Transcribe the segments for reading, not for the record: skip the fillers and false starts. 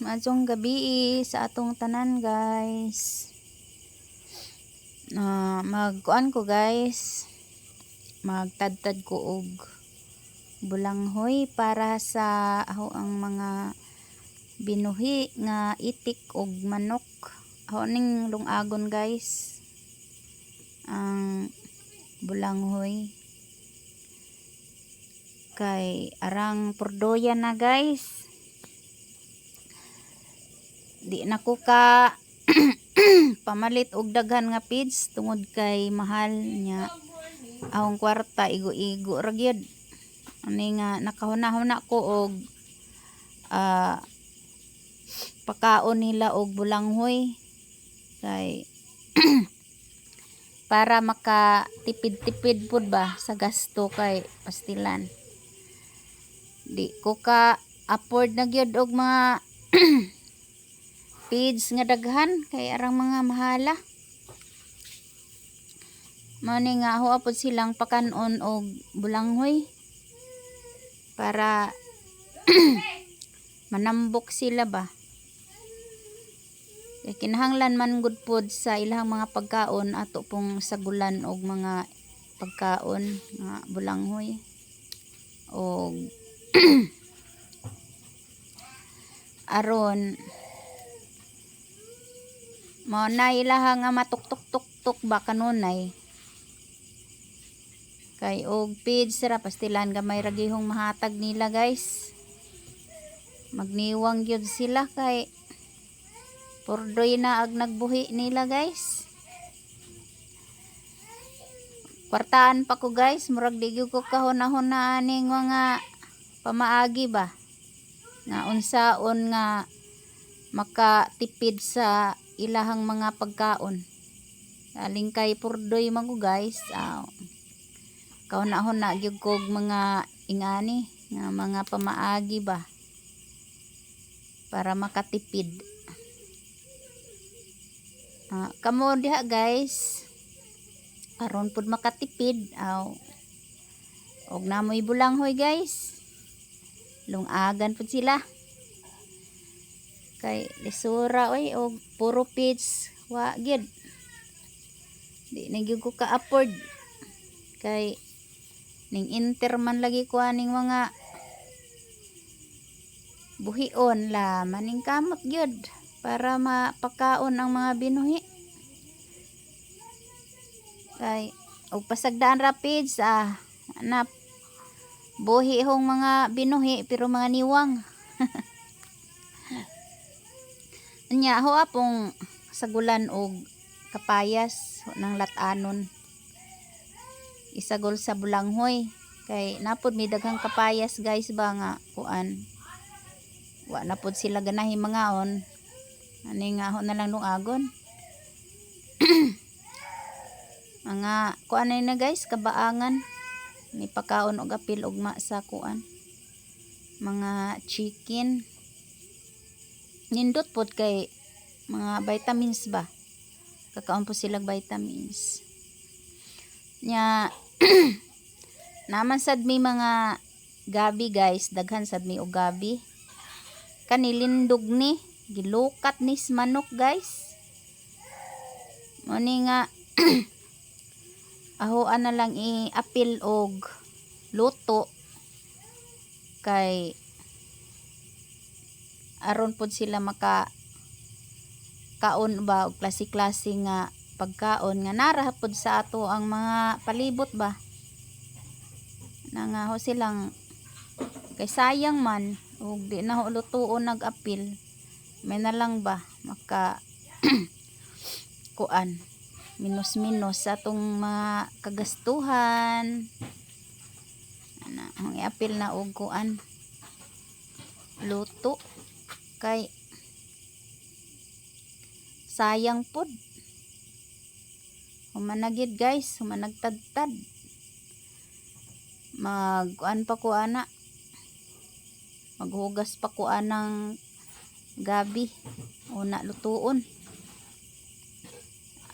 Maayong gabii sa atong tanan, guys. Na magkuan ko, guys. Magtadtad ko og bulanghoy para sa ako ang mga binuhi nga itik og manok. Ako ning lungagon, guys, ang bulanghoy. Kay arang purdoyan na, guys. Di na ko ka pamalit og daghan nga feeds tungod kay mahal nya akong kwarta igo-igo ra gyud. Ani nga nakahuna-huna ko og pakaon nila og bulanghoy kay para makatipid-tipid pud ba sa gasto kay pastilan. Di ko ka afford na gyud og mga feeds nga daghan kay arang mga mahala. Mao ni nga ako pod silang pakanon og bulanghoy para manambok sila ba. Kay kinahanglan man gud pod sa ilahang mga pagkaon ato pong sagulan og mga pagkaon nga bulanghoy og aron mao na ilaha nga matuktok-tuktok ba kanunay. Kay og feeds ra, pastilan gamay ra gihong mahatag nila, guys. Magniwang gyud sila kay purdoy na ag nagbuhi nila, guys. Kwartaan pa ko, guys, murag di gyud ko kahuna-huna aning mga pamaagi ba nga unsaon nga makatipid sa ilahang mga pagkaon. Aling kay purdoy man ko, guys. Kahuna-huna gyud kog mga ingani nga mga pamaagi ba para makatipid. Kamo diha, guys, aron pud makatipid aw og namoy bulanghoy, guys, lungagan pud sila kay lisura oy og puro feeds, wa gyud, di na gyud ko ka-afford kay ning enter man lagi ko aning mga buhion la maning kamot gyud para mapakaon ang mga binuhi kay og pasagdaan ra feeds, na buhi hong mga binuhi pero mga niwang. Nya ho apong sagulan og kapayas ng latanon, isagol sa bulanghoy kay napod may daghang kapayas, guys, ba nga kuan, wa na pod sila ganahi mangaon ani nga ho na lang lungagon mga kuan na, guys, kabaangan ni pakaon og apil ugma sa kuan, mga chicken. Nindot pod kay mga vitamins ba, kakaon po sila vitamins. Nya naman sad mi mga gabi, guys, daghan sad mi og gabi. Kani lindog ni gilukat ni sa manok, guys. Mo ni nga ahoan na lang i-apil og luto kay aron pod sila maka kaon ba og klase-klase nga pagkaon nga nara pod sa ato ang mga palibot ba na nga ho silang kay sayang man ug di na ho lutuon nag-apil, may na lang ba maka kuan, minus minus sa atong mga kagastuhan ana. Ang iapil na og kuan, luto kay sayang pod. Human na gyud, guys, human nagtadtad, mag kuan pa ko ana, maghugas pa ko anang gabi una lutuon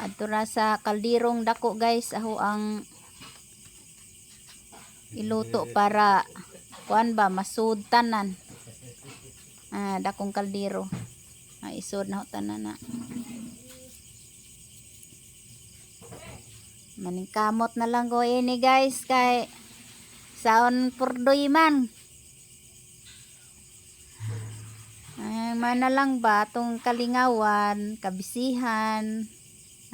adto ra sa kaldirong dako, guys, aho ang iluto para kuan ba, masud tanan. Dakong kaldero. Isod na ho tanan na. Maningkamot na lang ko ini, guys, kay saon purdoy man. Ay, man na lang ba atong kalingawan, kabisihan,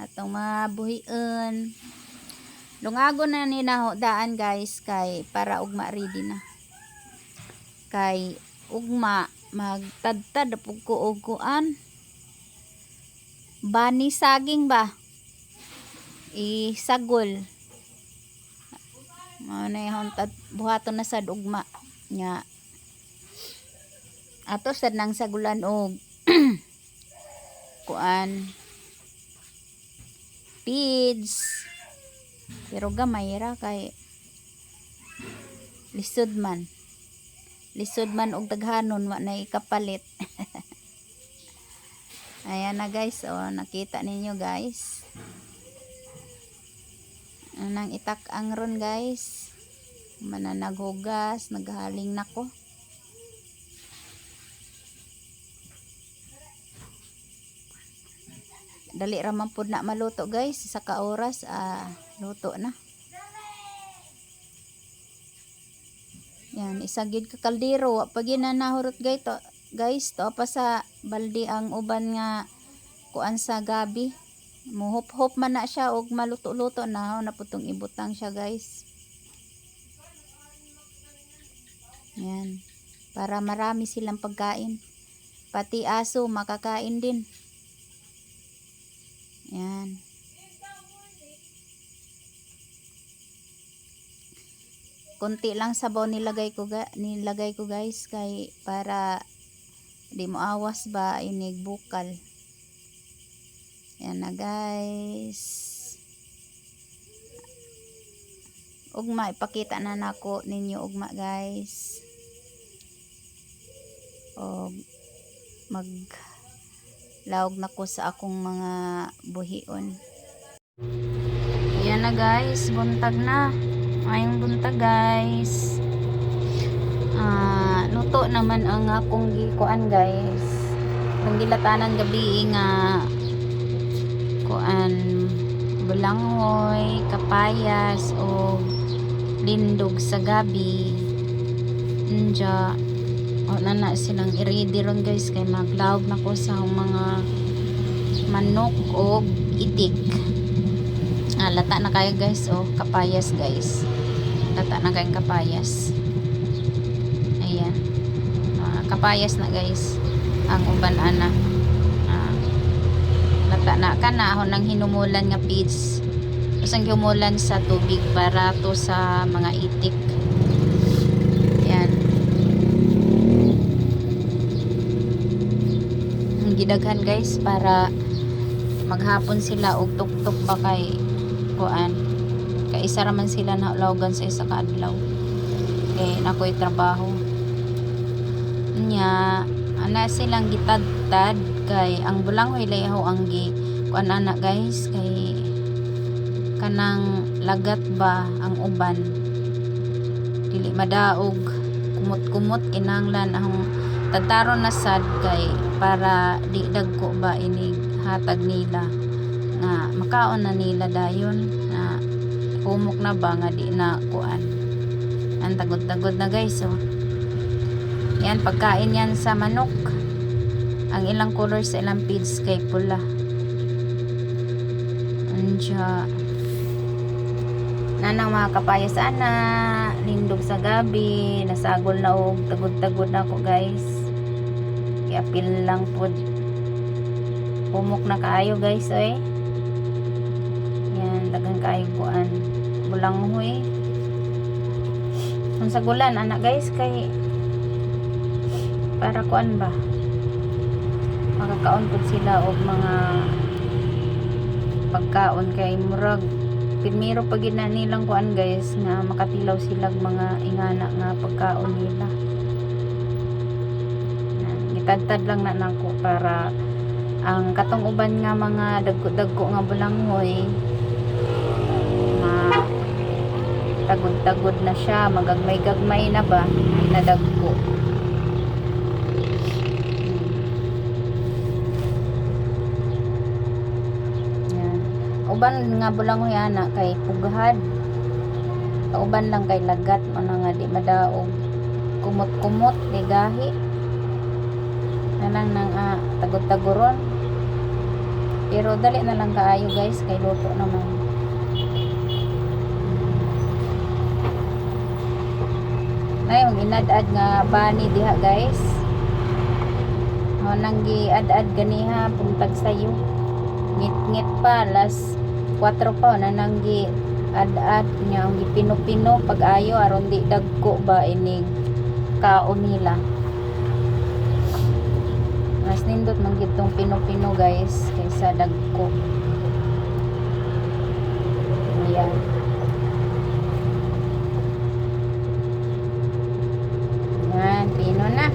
atong mga buhion. Lungago na ni naho daan, guys, kay para ugma ready na. Kay ugma magtadtad na pud ko og kuan. Bani saging ba? Isagol. Mao na yung buhaton na sad ugma nya. Ato sad nang sagulan og kuan, feeds. Pero gamay ra kay lisod man. Lisod man og daghanon, wa na ikapalit. Ayan na, guys, oh, nakita ninyo, guys. Anang itak-ang ron, guys. Mana naghugas, naghaling nako. Dali ra man pud na maluto, guys, isa ka oras luto na. Yan, isa gid ka kaldero, wa pa gyud na nahurot, guys to. Guys, to pa sa balde ang uban nga kuan sa gabi. Muhop-hop man na siya og maluto-luto na na putong ibutang siya, guys. Yan. Para marami silang pagkain. Pati aso makakain din. Yan. Konti lang sabaw nilagay ko, guys, kay para di mo awas ba inig bukal. Yan na, guys. Ugma ipakita na nako ninyo ugma, guys. Og mag laog na ko sa akong mga buhion. Yan na, guys, buntag na. Maayong buntag, guys. Luto naman ang akong gikuan, guys. Ang gilatanan gabi nga kuan, bulanghoy, kapayas o lindog sa gabi. Nya o na na silang i-ready ron, guys, kay maglaog na ko sa akong mga manok og itik. Lata na kayo, guys, oh, kapayas, guys. Lata na kayong kapayas. Ayan. Kapayas na, guys. Ang uban ana. Lata na kana ako nang hinumulan nga feeds. Usang humulan sa tubig para to sa mga itik. Ayan. Ang gidaghan, guys, para maghapon sila og tuktok ba kay kuan. Kay isa ra man sila na lawgan sa isa ka adlaw. Kay nakoy trabaho. Nya ana silang gitadtad kay ang bulanghoy layaw ang gi kuan ana, guys, kay kanang lagat ba ang uban dili madaog, kumot-kumot, kinahanglan ang tadtaron na sad kay para di dagko ba inig hatag nila nga makaon na nila dayon na humok na ba nga di na kuan. Ang tagod-tagod na, guys, oh. Yan, pagkain yan sa manok. Ang ilang color sa ilang feeds kay pula. Anya nanang mga kapayas ana, lindog sa gabi, nasagol na og tagod-tagod na ako, guys. Iapil lang pod. Humok na kaayo, guys, oy. Yan, daghan kaayo kuan. Bulanghoy. Ang sagulan anak, guys, kay para kuan ba, makakaon pud sila og mga pagkaon kay murag primero pa gid na nilang kuan, guys, nga makatilaw sila og mga ingana nga pagkaon nila. Yan, gitadtad lang na nako para ang katong uban nga mga dagko-dagko nga bulanghoy ma tagod-tagod na siya, magagmay-gagmay na ba, di na dagko. Uban nga bulanghoy ana kay pughad. Ang uban lang kay lagat mo na nga di madaog. Kumot-kumot di gahi. Na lang nang tagod-tagoron. Pero dali na lang kaayo guys kay luto naman. Na yung inad-ad nga bani diha guys. Mo nang gi-ad-ad ganiha puntag sayo. Ngit-ngit pa alas 4 pa na nang gi ad-ad niya ang gipino-pino pag-ayo aron di dagko ba inig kaon nila. Mas nindot man gid tong pino-pino guys kaysa dagko. Ayan. Yan, pino na.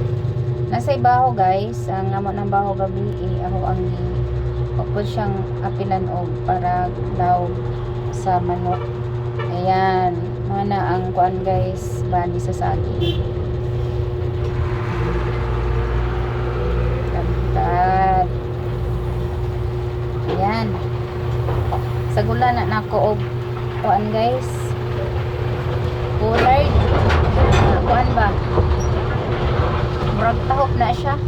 Nasa ibaho guys, ang amo ng baho gabi eh, ako ang gi upod siyang apilan og para daw sa manok. Ayan, mana ang kuan guys, bani sa saging. Tantad. Ayan. Sagula na nako og kuan guys. Pollard. Kuan ba? Murag tahop na siya.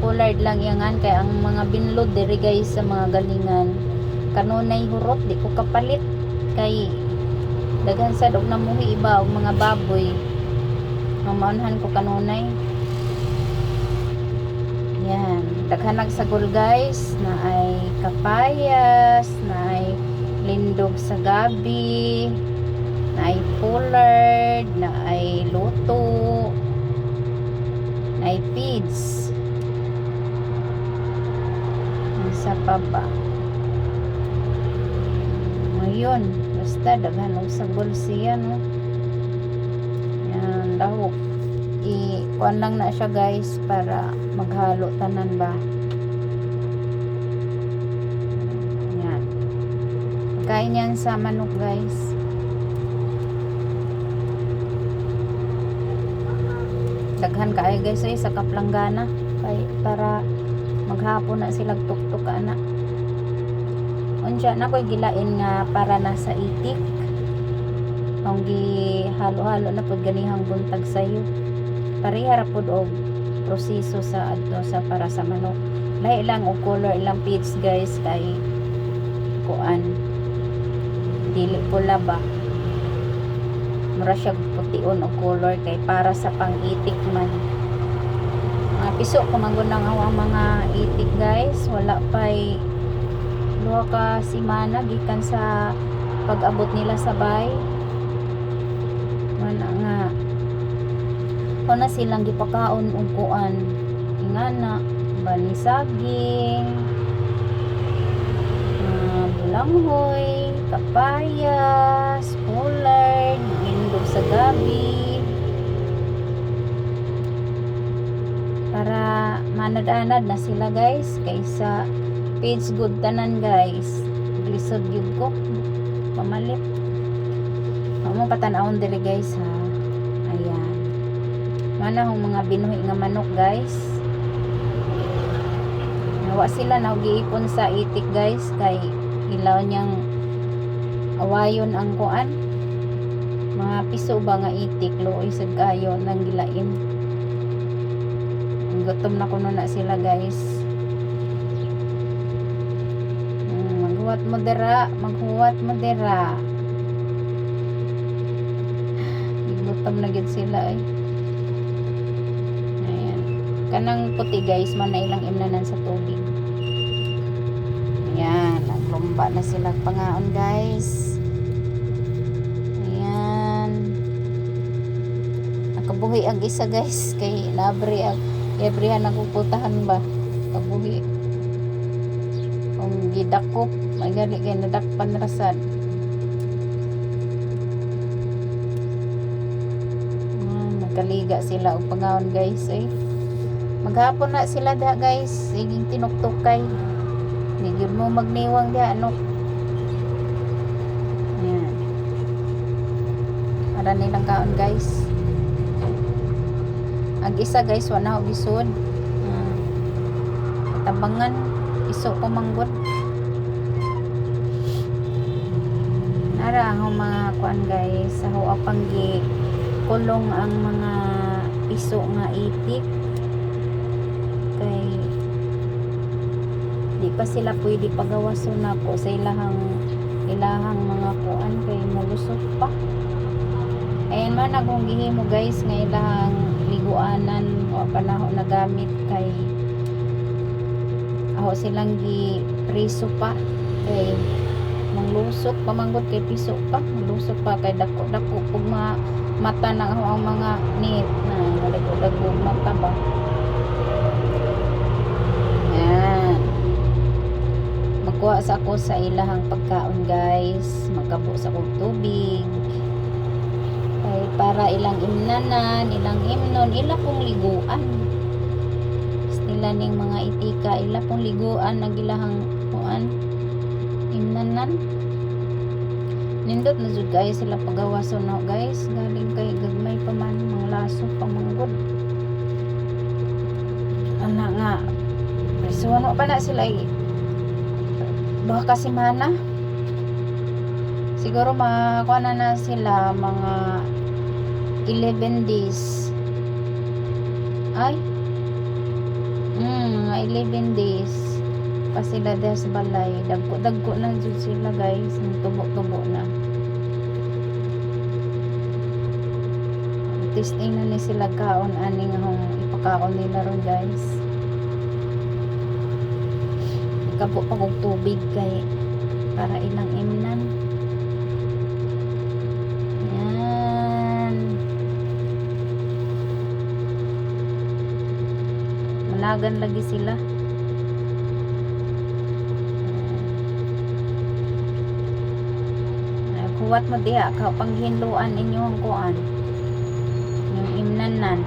Pollard lang iyangan kay ang mga binlod diri guys sa mga galingan kanunay hurot di ko kapalit kay daghan sad og namuhi iba og mga baboy. Mamaunhan ko kanunay. Yan, daghan nagsagol guys, na ay kapayas, na ay lindog sa gabi, na ay pollard, na ay luto, na ay feeds. Isa pa ba? Ayun, basta daghan og sagol siya no. Yan, dahok. I-kuan lang na siya guys para maghalo tanan ba. Yan. Pagkain yan sa manok guys. Daghan kaayo guys ay sa kaplanggana kay para maghapon na sila tuktok ana. Unsa na ko'y gilain nga para na sa itik. Ang gihalo-halo na pud ganihang buntag sayo. Pareha ra pud og proseso sa adto sa para sa manok. Lahi lang og color ilang feeds guys kay kuan dili pula ba. Mura siya pution og color kay para sa pang-itik man. Mga piso kumanggod ng ang mga itik guys, wala pa'y duha ka semana gikan sa pag-abot nila sa bay. Mana nga na silang gipakaon og kuan ingana bani saging, bulanghoy, kapayas, pollard, lindog sa gabi para manad-anad na sila guys kaysa page good tanan guys. Lisod gyud ko pamalit. Amo patan-awon diri guys ha. Ayan. Mana hong mga binuhi nga manok guys. Nawa sila nagiipon sa itik guys kay ilaw niyang awayon ang kuan. Mga piso ba nga itik luoy sad kayo nang gilain. Gutom na kuno na sila guys. Maghuwat mo dira, maghuwat mo dira. Gutom na gid sila eh. Ayan. Kanang puti guys, man na ilang imnanan sa tubig. Ayan, naglumba na sila pangaon guys. Ayan. Nakabuhi ang isa guys kay nabre ang iabrihan ang putahan ba. Kabuhi. Kung gidakop, may gali kay nadakpan rasad. Nagkaliga sila og pangaon guys eh. Maghapon na sila diha guys, siging tinuktukay. Di gyud mo magniwang diha ano. Ayan. Para nilang kaon guys. Ang isa guys wala og gisod. Tabangan iso ko manggod. Ara ang mga kuan guys, sa hoa pang gi kulong ang mga piso nga itik kay di pa sila pwede pagawason nako sa ilahang mga kuan kay molusot pa. Ayan man akong gihimo guys nga ilahang liguanan, wa pa nako nagamit kay ako silang gi preso pa kay manglusot pamanggot kay piso pa, manglusot pa kay dako dako pug mga mata na ako ang mga nit na dako mata ba. Yan, magkuha sa ako sa ilahang pagkaon guys, magkabo sa kog tubig kay para ilang imnanan, ilang imnon, ila pong liguan sila ning mga itika, ila pong liguan ang ilahang kuan imnanan. Nindot na jud guys sila pagawason no guys, galing kay gagmay pa man, mga laso pa manggod ana nga preso pa na sila eh. 2 ka semana siguro makakuha na sila mga 11 days. Ay, mga 11 days pa sila diha sa balay. Dagko-dagko na jud sila guys, tubo-tubo na. Testing na ni sila kaon aning ahong ipakaon nila ron guys. Nagkabo pa kog tubig kay para ilang imnan. Yan. Managan lagi sila. Kuwat mo diha ka panghinluan inyong kuan. Yung imnanan.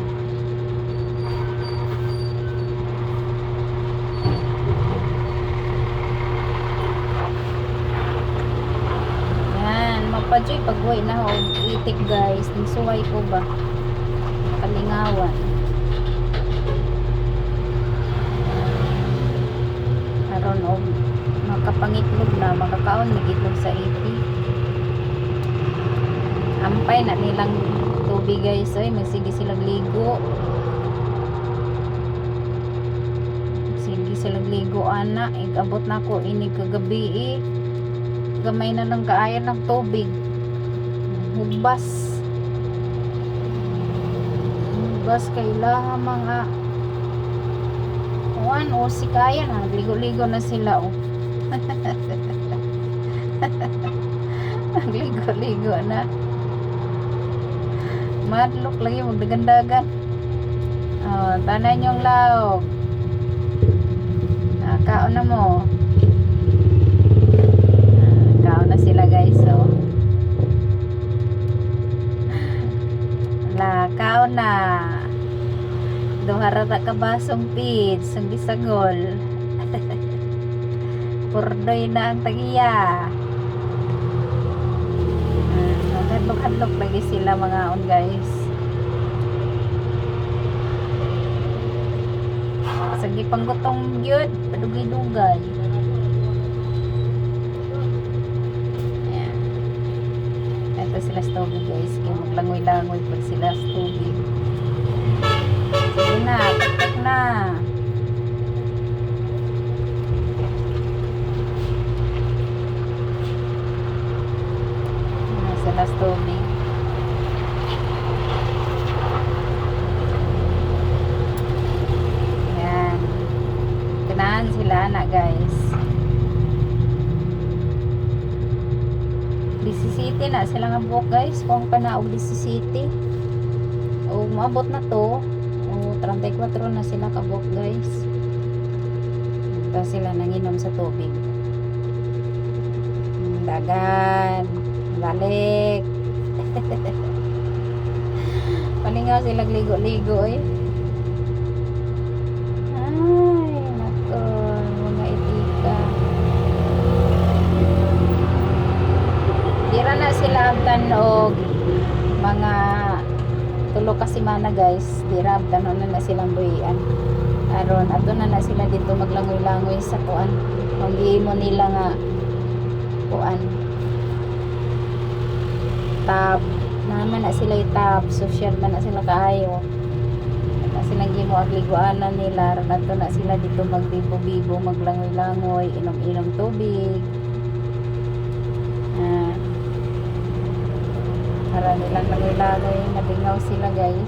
Yan, mapadyoy pagway na ho itik guys. Nisuway ko ba? Kalingawan. Aron og makapangitlog na, makakaon mig itlog sa itik. Ampay na nilang tubig guys. Oy, magsige silang ligo. Sige silang ligo ana. Igabot na ko ini kagabi eh. Gamay na lang kaayo ng tubig. Hubas. Hubas kay ilaha mga kuan o si kaya na nagligo-ligo na sila oh. Nagligo-ligo na. Madlok lagi magdagandagan. Oh, tanan yung laog. Kaon na mo. Kaon na sila guys oh. La, kaon na. Duha ra ta ka basong feeds ang bisagol. Purdoy na ang tagiya. Hadlok-hadlok lagi sila mga on guys. Sige panggutong gyud, padugay-dugay. Ayan. Ito sila sa tubig guys. Kaya maglangoy-langoy pag sila sa tubig. Sige na, tuk-tuk na. Ayan, sila sa tubig. Ayan. Ganahan sila na guys. 17 na sila nga buok guys. Kung pa na og 17. O maabot na to. O 34 na sila kabuok guys. Tapos sila nanginom sa tubig. Dagan. Balik. Palingaw sila ligo-ligo eh. Ay, nako, mga itika. Dira na sila abtan og mga 3 ka semana guys. Dira abtan na silang buhian. Aron ato na sila dito maglangoy-langoy sa kuan. Ang gihimo nila nga kuan. tub. Naman na sila tub, social man na sila kaayo. Na silang gimo ang liguanan nila, adto na sila dito magbibo-bibo, maglangoy-langoy, inom-inom tubig. Ah. Para nilang langoy-langoy, nalingaw sila, guys.